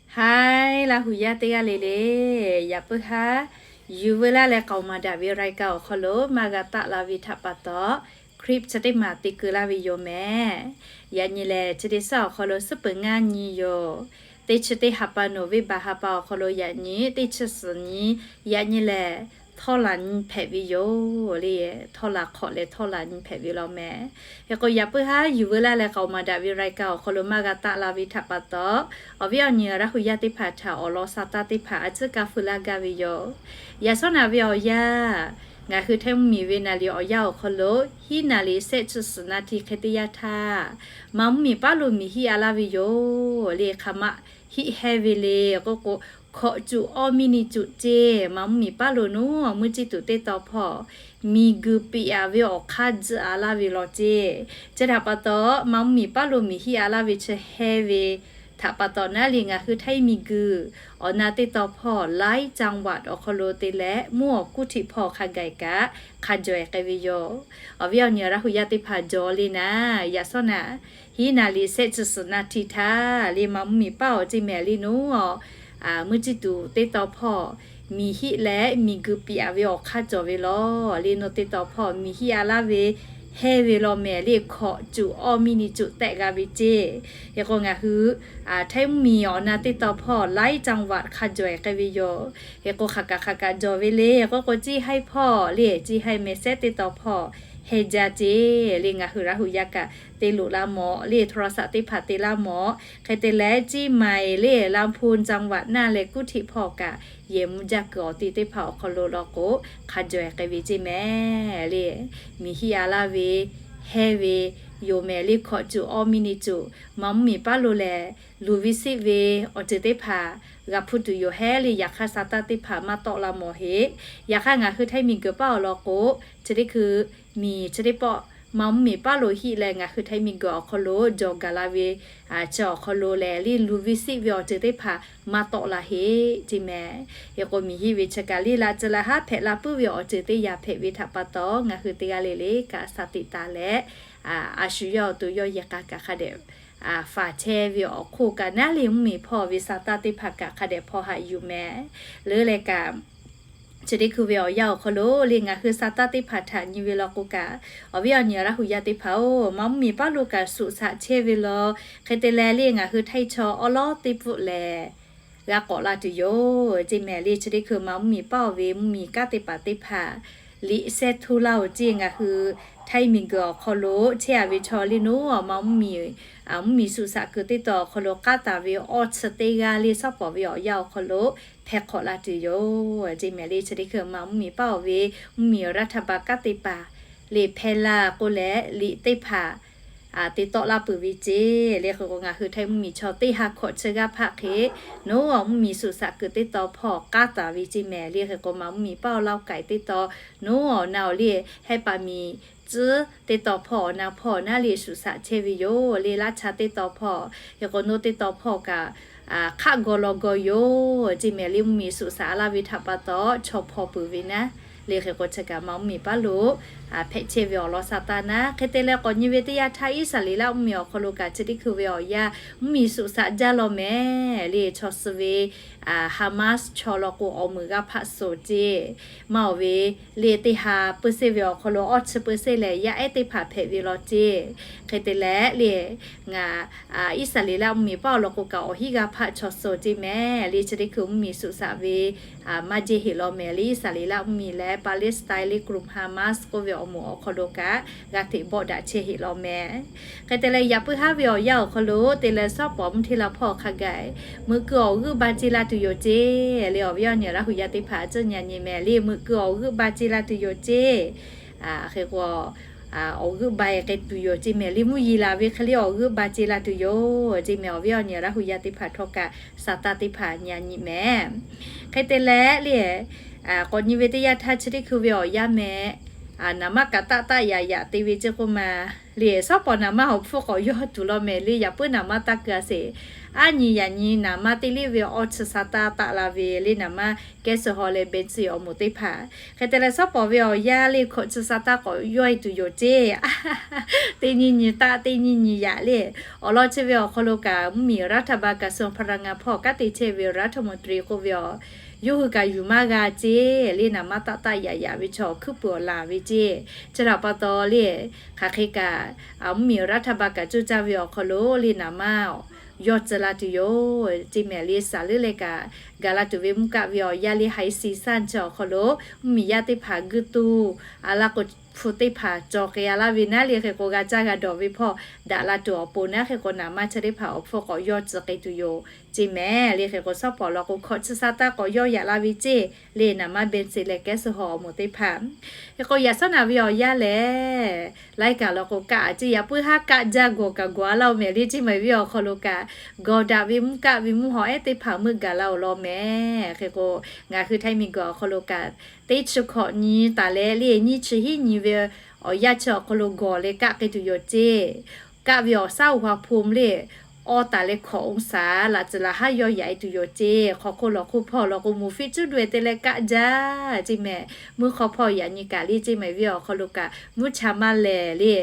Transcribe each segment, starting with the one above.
Hai Laˇ huˍ yaˇ teˇ g'aˇ le le, yaꞈ puiˉ haˉ yuˬ veu laˇ leh k'aoˍ maˍ daꞈ ve รายการ awˬ hk'aw lo maˇ g'a taˆ la ve htaꞈ pa taw, clip chi teˇ maˬ te keu laˇ ve yoˬ mehˍ. Yaꞈ nyi lehˬ, chi teˇ suhˉ awˬ hk'aw lo suhˉ peuˬ ngaˇ nyi yoˬ. Teˇ chi teˇ ha pa November ha pa awˬ hk'aw lo yaꞈ nyi, teˇ chi suhˍ nyi, yaꞈ nyi lehˬ, htawˇ laˬ nyi hpehꞈ ve yoˬ le. Htawˇ laˬ hk'awꞈ leh htawˇ laˬ nyi hpehꞈ ve law mehˍ. Hk'e k'o, yaꞈ puiˉ haˉ yuˬ veu laˇ leh k'aoˍ maˍ daꞈ ve รายการ awˬ hk'aw lo maˇ g'a taˆ la ve htaꞈ pa taw, awˬ viˉ awˬ nyi Laˇ huˍ yaˇ teˇ hpaˍ htaꞈ awˬ lawn sa taˇ teˇ hpaˍ a ciˉ kaˇ feu laˇ gaˇ ve yoˬ. Yaꞈ shawˉ naꞈ ve awˬ yanˇ, ngaˬ hui Htaiˇ mvuhˇmiˬ ve naˍ liꞈ awˬ yanˇ awˬ hk'aw lo hiˉ naˍ liꞈ shehˆ chi suhˍ naˍ hti hk'e teˇ yanˇ htaˇ, Maˍ mvuhˇmiˬ paˉ lo miˬ hiˆ a laˇ ve yoˬ le. Hk'aˬ ma hiˆ hehnˇ ve le k'oˆ k'o, hkawꞈ cuꞈ awˇ miˇ ni cuꞈ ceˇ. Maˍ mvuhˇmiˬ paˉ lo naˉ muˇ ciˇ tuˬ teˇ taw hpawˇ miˬ guiˬ piꞈ a ve awˬ hk'aˇ tzuhꞈ a laˇ ve law ceˇ. Chi htaꞈ pa taw, Maˍ mvuhˇmiˬ paˉ lo miˬ hiˆ a laˇ ve chi hehnˇ ve htaꞈ pa taw naˉ le, ngaˬ hui Htaiˇ miˬ guiˬ awˬ na teˇ taw hpawˇ หลายจังหวัด awˬ hk'aw lo te leh mvuhˇ awˬ kuˉ htiꞈ hpawˇ hk'a gaˬ kaꞈ hk'a jawˬ e k'ai ve yoˬ. Awˬ viˉ awˬ nyi Laˇ huˍ yaˇ teˇ hpaˍ jawˬ le naˉ, yaꞈ shawˉ naꞈ hiˉ naˍ liꞈ shehˆ chi suhˍ naˍ hti htaˇ le, Maˍ mvuhˇmiˬ paˉ awˬ ceˇ mehˍ le naˉ, muˇ ciˇ tuˬ teˇ taw hpawˇ miˬ hiˆ leh miˬ guiˬ piꞈ a ve awˬ hk'aˇ cawˬ ve law le. Naw teˇ taw hpawˇ miˬ hiˆ a laˇ ve hehnˇ ve law mehˍ le, hkawꞈ cuꞈ awˇ miˇ ni cuꞈ tehꞈ g'a ve ceˇ. Hk'e k'o, ngaˬ hui Htaiˇ mvuhˇmiˬ awˬ na teˇ taw hpawˇ หลายจังหวัด hk'a jawˬ e k'ai ve yoˬ. Hk'e k'o, hk'aˬ kaꞈ hk'aˬ kaꞈ jawˬ ve le k'oˆ k'o, Ciˇ haiˇ hpawˇ le, Ciˇ haiˇ mehˍ sehˉ teˇ taw hpawˇ hehnˇ jaˇ ceˇ le. Ngaˬ hui Laˇ huˍ yaˇ kaꞈ te loꞈ la mawˬ le, โทรศัพท์ teˇ hpaˍ te laˇ mawˬ. Hk'e te leh, Ciˇ maiˍ le, ลำพูน จังหวัด naˉ leh kuˉ htiꞈ hpawˇ kaꞈ yehˬ mvuh jaˇ kuiˬ awˬ ti teˇ hpaˍ awˬ hk'aw lo law k'o, hk'a jawˬ e k'ai ve ceˇ mehˍ le. Miˬ hiˆ a laˇ ve hehnˇ ve yoˬ mehˍ le, hkawꞈ cuꞈ awˇ miˇ ni cuꞈ. Maˍ mvuhˇmiˬ paˉ lo lehˬ, luˬ ve siˆ ve awˬ ceuˬ teˇ hpaˍ g'a hpuˇ tuˬ yoˬ hehˉ le. Yaꞈ hk'aˇ, sa taˇ teˇ hpaˍ maˇ tawˆ la mawˬ heˆ. Yaꞈ hk'aˇ, ngaˬ hui Htaiˇ miˬ guiˬ paˉ awˬ lawn k'o, chi teˇ hkui miˬ chi teˇ pawˆ Maˍ mvuhˇmiˬ paˉ lo hiˆ leh ngaˬ hui Htaiˇ miˬ guiˬ awˬ hk'aw lo jawˬ gaˬ la ve chi awˬ hk'aw lo lehˬ le, luˬ ve siˆ ve awˬ ceuˬ teˇ hpaˍ maˇ tawˆ la heˆ ceˇ mehˍ. Hk'e k'o, miˬ hiˆ ve chi kaꞈ le, laꞈ ci laꞈ haˉ hpehꞈ la puiˉ ve awˬ ceuˬ teˇ yanˇ hpehꞈ ve htaꞈ pa taw, ngaˬ hui teˇ g'aˇ le le kaꞈ sa tiꞈ taˍ leh, a shu yawˇ awˬ to yawˇ yehˬ k'a kaꞈ hk'a dehꞈ faˍ chehˇ ve awˬ hk'oˆ kaꞈ naˉ le, mvuhˇmiˬ hpawˇ ve sa taˇ teˇ hpaˍ kaꞈ hk'a dehꞈ hpawˇ haꞈ yuˬ mehˍ. Leuˉ leh kaꞈ, chi teˇ hkui ve awˬ yanˇ awˬ hk'aw lo le, ngaˬ hui sa taˇ teˇ hpaˍ htaꞈ nyi ve law k'o kaꞈ, awˬ viˉ awˬ nyi Laˇ huˍ yaˇ teˇ hpaˍ-oˬ, Maˍ mvuhˇmiˬ paˉ lo kaꞈ suꞈ shaꞈ chehˇ ve law. Hk'e te leh le, ngaˬ hui Htaiˇ chaw awˉ lawˉ teˇ pfuhˆ lehˬ g'a k'awꞈ la tuˬ yoˬ ceˇ mehˍ le. Chi teˇ hkui Maˍ mvuhˇmiˬ paˉ ve mvuhˇmiˬ kanˉ teˇ hpaˍ teˇ hpaˍ liꞈ shehˇ htuˇ laˇ-oˬ ceˇ. Ngaˬ hui Htaiˇ miˬ guiˬ awˬ hk'aw lo chehˇ a ve chaw le naˉ, Maˍ mvuhˇmiˬ, a mvuhˇmiˬ suꞈ shaꞈ kuiˬ teˇ taw awˬ hk'aw lo k'aˉ taˍ ve awˇ chi teˇ g'aˇ le, shawˉ pawˍ ve awˬ yanˇ awˬ hk'aw lo hpehˇ hk'awꞈ la tuˬ yoˬ ceˇ mehˍ le. Chi teˇ hkui Maˍ mvuhˇmiˬ paˉ ve mvuhˇmiˬ รัฐบาล kanˉ teˇ hpaˍ le hpehˇ laˇ k'oˆ leh, liꞈ teˇ hpaˍ te tawˆ laˇ peuˬ ve ceˇ le. Hk'e k'o, ngaˬ hui Htaiˇ mvuhˇmiˬ chaw teˇ ha hkawꞈ chi g'aˇ hpaˆ hk'e naˉ, mvuhˇmiˬ suꞈ shaꞈ kuiˬ teˇ taw hpawˇ k'aˉ taˍ ve ceˇ mehˍ le. Hk'e k'o, Maˍ mvuhˇmiˬ paˉ awˬ เล้าไก่ teˇ taw naˉ, awˬ na awˬ le Hehˉ paˍ miˬ tcuhˉ teˇ taw hpawˇ awˬ na hpawˇ naˉ le suꞈ shaꞈ chehˇ ve yoˬ le. Laˇ cha teˇ taw hpawˇ, hk'e k'o, naˉ teˇ taw hpawˇ kaꞈ hk'aˆ gaw law gaw yoˬ ceˇ mehˍ le. Mvuhˇmiˬ suꞈ shaꞈ laˇ ve htaꞈ pa taw chaw hpaw peuˬ ve naˉ le. Hk'e k'o, chi kaꞈ Maˍ mvuhˇmiˬ paˉ lo hpehꞈ chehˇ ve awˬ lawn sa taˇ naˉ. Hk'e te leh, k'awꞈ nyi ve teˇ yanˇ htaˇ, Iˉsaˍreˍlaˆ mvuhˇmiˬ awˬ hk'aw lo kaꞈ chi teˇ hkui ve awˬ yanˇ mvuhˇmiˬ suꞈ shaꞈ jaˇ law mehˍ le. Chaw suh ve Haˍmaˆ chaw law k'o, awˬ meuˍ g'a hpaˆ soˍ ceˇ, maˇ awˬ ve le teˇ ha เปอร์เซ็นต์ ve awˬ hk'aw lo awˇ chi เปอร์เซ็นต์ lehˬ yaˇ ehˉ teˇ hpaˍ hpehꞈ ve law ceˇ. Hk'e te leh le, ngaˬ Iˉsaˍreˍlaˆ mvuhˇmiˬ paˉ awˬ lawn k'o kaꞈ, awˬ hinˉ g'a hpaˆ chaw suh ceˇ mehˍ le. Chi teˇ hkui mvuhˇmiˬ suꞈ shaꞈ ve maˇ jehˇ heˆ law mehˍ le. Iˉsaˍreˍlaˆ mvuhˇmiˬ leh Palestine le กลุ่ม Haˍmaˆ k'oˆ ve awˬ moˍ awˬ hk'aw lo kaꞈ g'a hteꞈ bawˆ daꞈ chehˇ heˆ law mehˍ. Hk'e te leh, yaꞈ puiˉ haˉ ve awˬ yanˇ awˬ hk'aw lo te leh, shawˉ pawˍ mvuhˇ hteˇ la hpawˇ hk'a gaˬ meuꞈ keu awˬ g'euˆ ba ce la tuˬ yoˬ ceˇ le. Awˬ viˉ awˬ nyi Laˇ huˍ yaˇ teˇ hpaˍ a ciˉ nyi nyi mehˍ le, meuꞈ keu awˬ g'euˆ ba ce la tuˬ yoˬ ceˇ. Hk'e k'o, awˬ g'euˆ ba e k'ai tuˬ yoˬ ceˇ mehˍ le. Mvuhˇ yeˬ laˬ ve hk'e le awˬ g'euˆ ba ce la tuˬ yoˬ ceˇ mehˍ. Awˬ viˉ awˬ nyi Laˇ huˍ yaˇ teˇ hpaˍ htawˇ kaꞈ sa taˇ teˇ hpaˍ nyi nyi mehˍ. Hk'e te leh le, k'awꞈ nyi ve teˇ yanˇ htaˇ, chi teˇ hkui ve awˬ yanˇ mehˍ, naˍ manˇ kaꞈ taˆ taˆ yaꞈ yaꞈ te ve ceˇ k'oˆ ma le. Shawˉ pawˍ naˍ manˇ awˬ hpfuhˇ k'awꞈ yawˇ tuˬ law mehˍ le. Yaꞈ puiˉ naˍ manˇ taˇ keu a sheˍ. Aˉ nyi yaꞈ nyi naˍ manˇ teˇ liˇ ve awˇ chi sa taˇ taˆ la ve le naˍ manˇ kehˉ suh haw leh benˇ tcuh awˬ moˍ teˇ hpaˍ. Hk'e te leh, shawˉ pawˍ ve awˬ yanˇ le hkawꞈ chi sa taˇ k'awꞈ yawˇ e tuˬ yoˬ ceˇ. Teˇ nyi nyi taˆ, teˇ nyi nyi yaꞈ le. Awˬ lawn chi ve awˬ hk'aw lo kaꞈ, mvuhˇmiˬ รัฐบาล กระทรวงพลังงาน hpawˇ kanˉ te chehˇ ve รัฐมนตรี k'oˆ ve awˬ, yawˇ hui kaꞈ yuˬ maˇ g'a ceˇ le naˍ manˇ taˆ taˆ yaꞈ yaꞈ ve chaw hkuiˉ puiˍ awˬ laˬ ve ceˇ. Chi htaꞈ pa taw le, hk'aˬ hk'e kaꞈ, mvuhˇmiˬ รัฐบาล kaꞈ coˇ caˇ ve awˬ hk'aw lo le naˍ manˇ yawˇ tcuh la tuˬ yoˬ ceˇ mehˍ le. Saˍ leuˉ leh kaꞈ gaˬ la tuˬ ve mvuhˇ kaˆ ve awˬ yanˇ le, ไฮซีซั่น chi awˬ hk'aw lo mvuhˇmiˬ yaˇ teˇ hpaˍ g'uiˇ tuˬ a laˇ k'o, hpu teˇ hpaˍ cawˬ k'ai a laˇ ve naˉ le. Hk'e k'o, g'a caˇ g'a dawˬ ve hpawˇ daꞈ la tuˬ awˬ pon naˉ, hk'e k'o naˍ manˇ chi teˇ hpaˍ awˬ hpfuhˇ k'awꞈ yawˇ tcuh k'ai tuˬ yoˬ ceˇ mehˍ le. Hk'e k'o, shawˉ pawˍ law k'o, hkawꞈ chi sa taˇ k'awꞈ yawˇ yaꞈ la ve ceˇ le naˍ manˇ benˇ tcuh leh kehˉ suh haw awˬ moˍ teˇ hpaˍ. Hk'e k'o, yaꞈ shawˉ naˍ ve awˬ yanˇ lehˬ, laiˉ kaꞈ law k'o, kaˆ a ceˇ yaꞈ puiˉ haˉ kaˆ jaˇ gawˬ kaꞈ gawˬ a laˇ oˬ mehˍ le ceˇ mehˍ ve awˬ hk'aw lo kaꞈ, gawˬ daꞈ ve mvuhˇ kaˆ ve mvuhˇ haw ehˉ teˇ hpaˍ meuˇ gaˬ la oˬ law mehˍ. Hk'e k'o, ngaˬ hui Htaiˇ miˬguiˬ awˬ hk'aw lo kaꞈ, teˇ chi hkawꞈ nyi taˍ leh le nyiˇ chi hiˉ nyi ve awˬ yanˇ chi awˬ hk'aw lo gawˬ leh kaˆ k'ai tuˬ yoˬ ceˇ. Kaˆ ve awˬ shaˉ oˬ ha hpu le awˇ taˍ leh hkawꞈ องศา laꞈ tcuhˍ laꞈ haˉ yawˇ yaꞈ e tuˬ yoˬ ceˇ. Hk'aw hk'oˆ lawˬ hk'oˆ hpawˇ law k'o, moˍ fiˇ cuˉ daweh te leh kaˆ jaˇ ceˇ mehˍ. Mvuhˇ hk'aw hpawˇ yaꞈ nyi kaꞈ le ceˇ mehˍ ve awˬ hk'aw lo kaꞈ, mvuhˇ cha maˇ lehˬ le,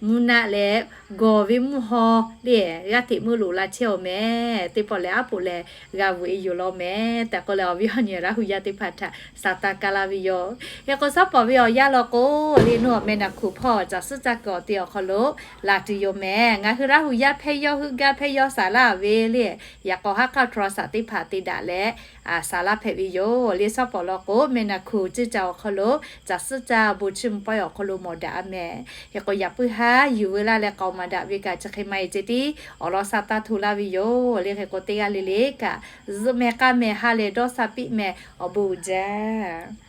mvuhˇ naˆ leh gawˬ ve mvuhˇ haw le g'aˇ hteꞈ meuˇ loꞈ la chehˇ awˬ mehˍ. Teˇ pawˆ lehˬ aˉ poꞈ leh g'a vuiˬ e yoˬ law mehˍ tehꞈ k'oˆ leh, awˬ viˉ awˬ nyi Laˇ hu yaˇ teˇ hpaˍ htaꞈ saˍ taˍ kaˇ laˇ ve yoˬ. Hk'e k'o, shawˉ pawˍ ve awˬ yanˇ law k'o, le nuˇ awˬ meh naˬ hkuˬ hpawˇ caˬ suhˉ caˇ kuiˬ awˬ te awˬ hk'aw lo laˬ tuˬ yoˬ mehˍ. Ngaˬ hui Laˇ hu yaˇ hpehˇ yawˇ hui gaˇ hpehˇ yawˇ saˍ laˇ ve le, yaꞈ k'aw haˉ k'aˇ โทรศัพท์ teˇ hpaˍ te daꞈ leh saˍ laˇ hpehꞈ ve yoˬ le. Shawˉ pawˍ law k'o, meh naˬ hkuˬ ceˇ caˬ awˬ hk'aw lo caˬ suhˉ caˇ bon chiˇ mvuh pawehˇ awˬ hk'aw lo mawˬ daꞈ a mehˍ. Hk'e k'o, yaꞈ puiˉ haˉ yuˬ veu laˇ leh k'aoˍ maˍ daꞈ ve kaꞈ chi hk'e maˇ heˆ ceˇ tiˉ awˬ lawn sa taˇ hto laˇ ve yoˬ le. Hk'e k'o, teˇ g'aˇ le le kaꞈ zuhˆ meh k'aˇ meh ha leh dawˇ sha piˆ meh awˬ bon uiˍ jaˇ.